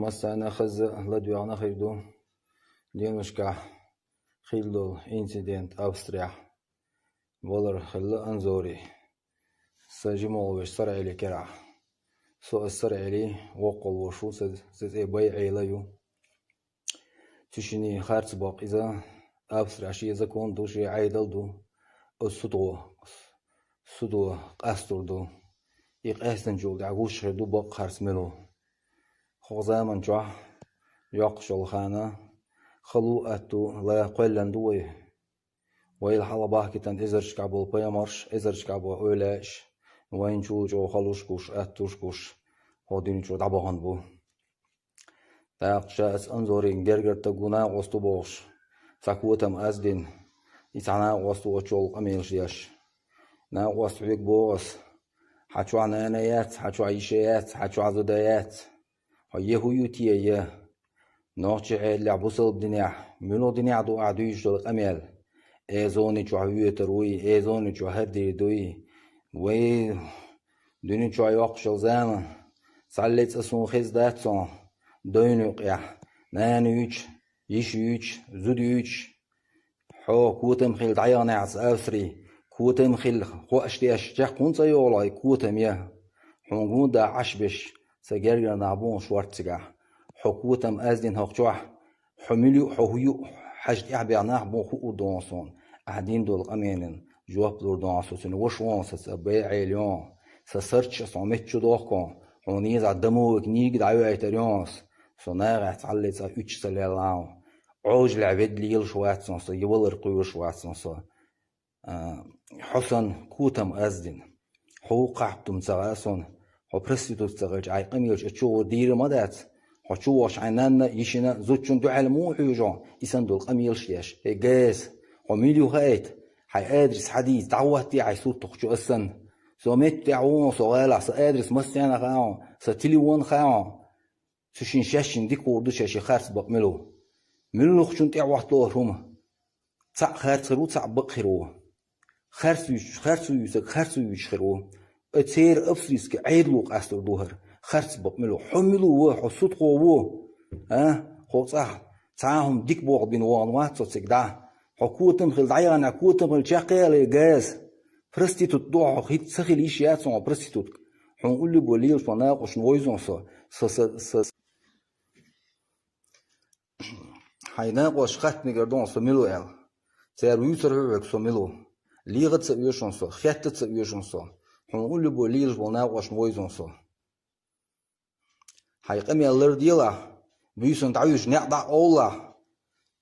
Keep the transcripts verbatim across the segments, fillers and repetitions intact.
Массарна хаза ладоьгӀна хир ду. Деношкахь хилла долу инцидент Австрехь. Валар хилла Анзори. Сан жимолгӀа вешан сарӀеле керахь. Со ас сарӀелий, воккхал вошу, сан, сан цӀе Байъела ю. Цу шиннан харц бакъ иза, Австрехь шен закон ду, шен Ӏедал ду. Оцу судо, судо къастор ду. И къаьстинчул тӀаьхьа гуш хир ду бакъ харц мила ву. ХӀокху заман чохь, йоккхуш йолу хенахь, хала а, атта а лан кхоьллина ду вай. Вайл хьалха бахкийтина эзаршкахь болу пайхамарш, эзаршкахь болу эвлаяаш, вайна чул чӀогӀа халуш гуш, аттуш гуш, хӀокху дуьнен чу дӀабахана бу. ТӀаккха ша аса Анзорин гергара стаг ву, накъост ву бохуш, цхьа котам аз дина, и цхьа накъост ву оцу чохь къамелаш деш. Накъост, хьоьга боху ас: хьан чохь нана яц, хьан чохь йиша яц, хьан чохь зуда яц. Хьо е хӀу ю те, е? Нохчийн Ӏедалехь, бусалба динехь, муьлха динехь ду ахь дуьйцуш долу къамел? Э, зони чохь воьтур вуй, э, зони чохь хӀара дийр дуй? Вай, дуьнен чохь йоккхуш йолу заман, цхьаллица а суна хезна дац хьуна, дойна юкъехь, нана юьйцуш, йиша юьйцуш, зуда юьйцуш. Хьо котам хилла дӀаяханехь аса Австри, котам хилла хууш деш, чекх хӀунда ца йолу хьо, и котам я? Хьуна гун да Ӏаш беш, сан гергара нах бу хьуна шорта цигахь. Хьо котам аз дина хӀокху чохь, хьо мила ю, хьо хӀу ю, хьажа тӀаьхьа беха нах бу хуур ду хьуна суна. Ахь дина долу къамелан жоп лур ду хьуна со, цуьнан ваша ву хьуна сан, цӀе Байъела ю хьуна. Сан сарча аса хьо меттачу дохку хьуна. Хьуна езахь дамовик нийга дӀайойтур ю хьуна ас. Со нахехь цхьаллица а уьттуш ца лелла хьуна. Ӏожаллехь ведда лелаш вац хьуна со, я валар кхоьруш вац хьуна со. А, хьо санна котам аз дина. Хьо вукхахь а дуьйна ца хаьа суна. Хьо проститутка ца хилча, ахь къамелаш а чу гӀур дийр ма дац. Хьо чу вахча хьайн нанна а, йишина а, зудчунна дуьхьал муха хьоьжу хьо, и санна долу къамелаш деш? Хьей, газа! Хьо мила ю хаийта? Хьайн адрес хьадийца, дӀахӀоттае хьайн сурт хӀокху чу аса санна. Со метта тӀехь ву хьуна, со гӀалахь, сан адрес массарна хаьа хьуна, сан телефон хаьа хьуна. Цу шинна шаьшшинна дика хуур ду шаьш и харц бакъ мила ву. Муьлххачунна тӀе а хӀоттало хӀара хӀума. Цхьаъ харц хир ву, цхьаъ бакъ хир ву. Харц вуьйцуш, харц вуьйцург харц вуьйцуш хир ву. Э, церан австрийский Ӏедало къастор ду хӀара. Харц бакъ мила ву. Хьо мила ву, хьо судхо ву. А? Хьо цӀахь цхьа а хӀума дика боху бина вахана вац хьо цига дӀа. Хьо котам хилла дӀаяханехь, котам хилла чекхъяла, газа! Проститутка ду хьо, хӀинца ца хила йиш яц хьуна проститутка. Хьуна уллуь бо лелаш болу накъосташна вевза хьуна со. Со, со, со, хьайн накъосташка хатта мегар ду хьуна со мила ву аьлла. Цара вуьйцур хьу хьоьга со мила ву. Леха ца оьшу хьуна со, хетта ца оьшу хьуна со. Хьуна уллуь бо лелаш болу накъосташна вевза хьуна со. Хьайн къамел ларделахь, буьйсанна дӀавуьжучу неӀ дӀа а къовлалахь,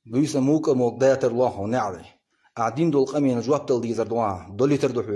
буьйсанна мукӀа а могу датар лохьа хьуна неӀарий. Ахь дина долу къамелан жоп дала дезар ду ахьа, долуьйтур ду хьоьга.